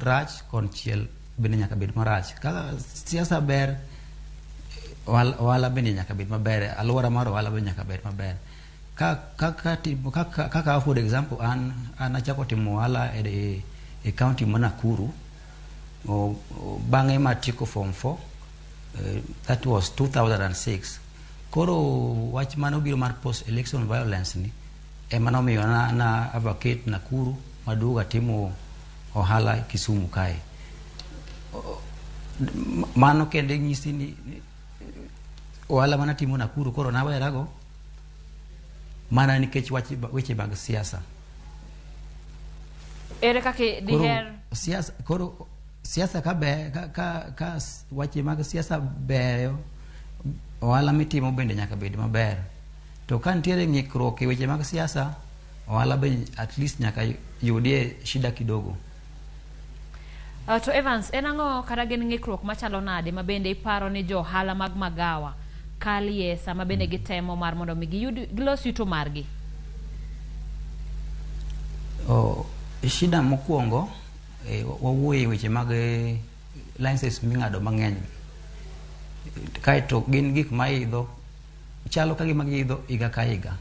rach, konchiel bende nyaka bed marach. Ka siasa ber, ohala bende nyaka bed maber, alwora mar ohala bende nyaka bed maber. Ka, kaka, timo, kaka, kaka for example, an achako timo ohala e county ma Nakuru, o bang'e matieko form 4, that was 2006. Koro wach mane obiro mar post election violence ni ema nomiyo na vacate Nakuru maduogo atimo ohala Kisumu kae. Mano kende nyisi ni ohala manatimo Nakuru koro nawerago mana nikech wach weche mag siasa. Ere kaka diher siasa koro siasa ka ber ka weche mag siasa beyo, ohala mitimo bende nyaka bed maber. To ka nitiere ng'ikruok e weche mag siasa, ohala be at least nyaka yudie shida kidogo. To Evans, en ang'o kata gin ng'ikruok machalo nade ma bende iparo ni jo ohala mag magawa kalie sama bende gitemo mar mondo mi giyud gilos yuto margi? Oh, shida mokwongo, wawuoye e weche mag licenses ming'ado mang'eny. Kaeto gin gik maidho, chalo ka gima giidho higa ka higa.